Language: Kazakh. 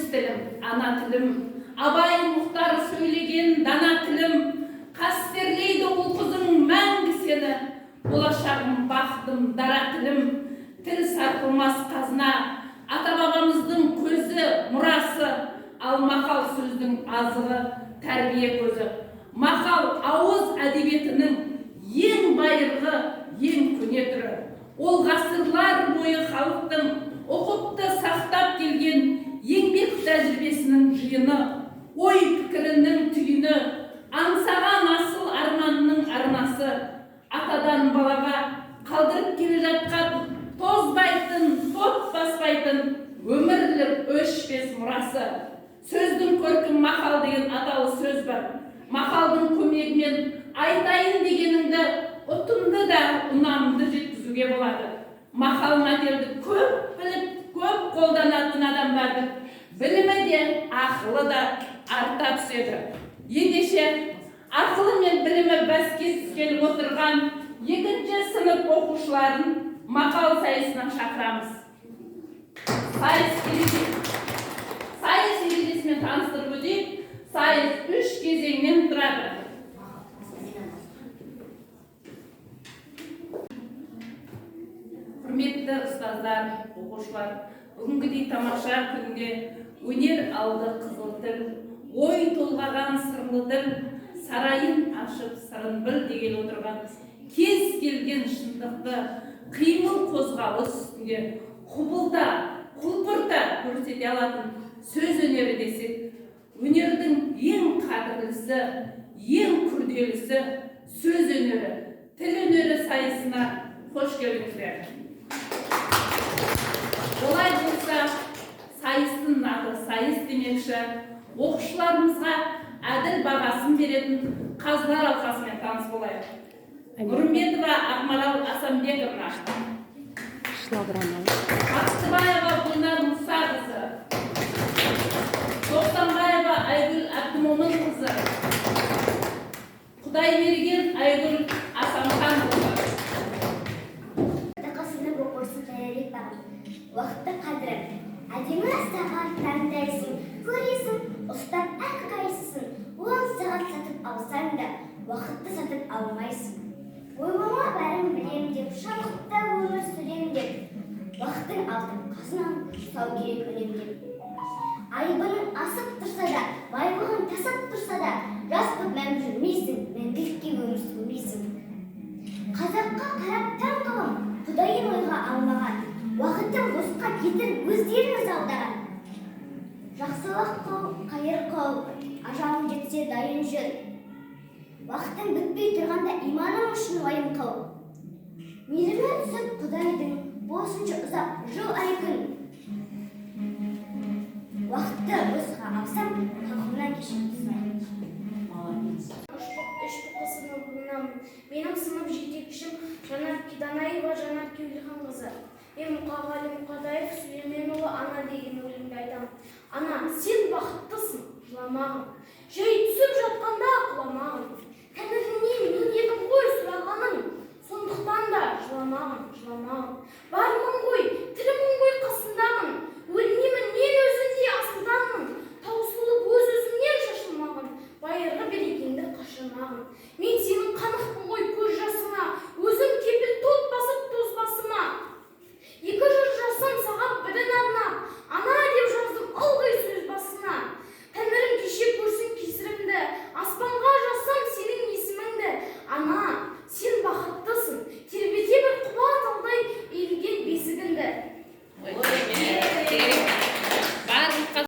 Тілім, ана тілім, Абай, Мұхтар сөйлеген дана тілім, қастерлейді ұл қызың мәңгі сені, болашағым, бақытым, дара тілім. Тіл сарқылмас қазына, ата бабамыздың көзі, мұрасы, ал мақал сөздің азығы, тәрбие көзі. Мақал ауыз әдебиетінің ең байырғы, ең көне түрі. Ол ғасырлар бойы халықтың ұқыпты сақтап келген еңбек тәжірибесінің жиыны, ой пікірінің түйіні, аңсаған асыл арманының арнасы, атадан балаға қалдырып келе жатқан тозбайтын, тот баспайтын өмірлік өшпес мұрасы. Сөздің көркі мақал деген аталы сөз бар. Мақалдың көмегімен айтайын дегеніңді ұтымды да ұнамды жеткізуге болады. Мақал мәтелді көп біліп, көп қолданатын адамдардың білімі де, ақылы да арта түседі. Ендеше, ақылы мен білімі бәске түскелі отырған екінші сынып оқушыларын мақал сайысына шақырамыз. Сайыс ережесімен таныстырып өтейік. Сайыс үш кезеңнен тұрады. Құрметті ұстаздар, оқушылар, бүгінгідей тамаша күнде өнер алды қызыл тіл, ой толғаған сырлы тіл, сарайын ашып сырын біл деген отырған кез келген шындықты қимыл қозғалыс үстінде құбылта, құлпырта көрсете алатын сөз өнері десек, өнердің ең қадірлісі, ең күрделісі сөз өнері, тіл өнері сайысына қош келдіңіздер. Олай болса, сайыстың аты сайыс демекші, оқушыларымызға әділ бағасын беретін қазылар алқасымен таныс болайық. Нұрымбетова Ақмарал Асанбековна, Бақтыбаева Гүлнар Мұсақызы, Тоқсанбаева Айгүл Әбдімомынқызы, Құдайберген Айгүл Асанханқызы. Сынып оқушысы Жәнібек Бағым. Уақыттың қадірі. Әдемі сағат таңдайсың, көресің, ұстап әрқайсысын. 10 сағат сатып алсаң да, уақытты сатып алмайсың. Ойлама бәрін білем деп, шалқыта өмір сүрем деп. Уақыттың алтын қазынам, ұстау керек үнемдеп. Айбының асып тұрса да, байлығың тасып тұрса да, жас боп мәңгі жүрмейсің, мәңгілікке өмір сүрмейсің. Қазаққа қарап таң қалам, Құдайын ойға алмаған, уақытын босқа кетіріп өздеріңіз алдаған. Жақсылық қыл, қайыр қыл, ажалың жетсе дайын жүр. Уақытың бітпей тұрғанда иманың үшін уайым қыл. Мейірімі түсіп Құдайдың болсыншы ұзақ жыл ай күн. Уақытты босқа алсам, халқымнан кешірім сұраймын. Үш Б сыныбынанмын. Менің сынып жетекшім Жанар Киданаева Жанар Кеулиханқызы. Мен Мұқағали Мұқатаев Сүлейменұлы «Ана» деген өлеңді айтамын. Ана, сен бақыттысың, жыламағын. Жай түсіп жатқанда құламағын. Тәңіріңнен мен едім ғой сұрағаның. Сондықтан да жыламағын, жыламағын. Бармын ғой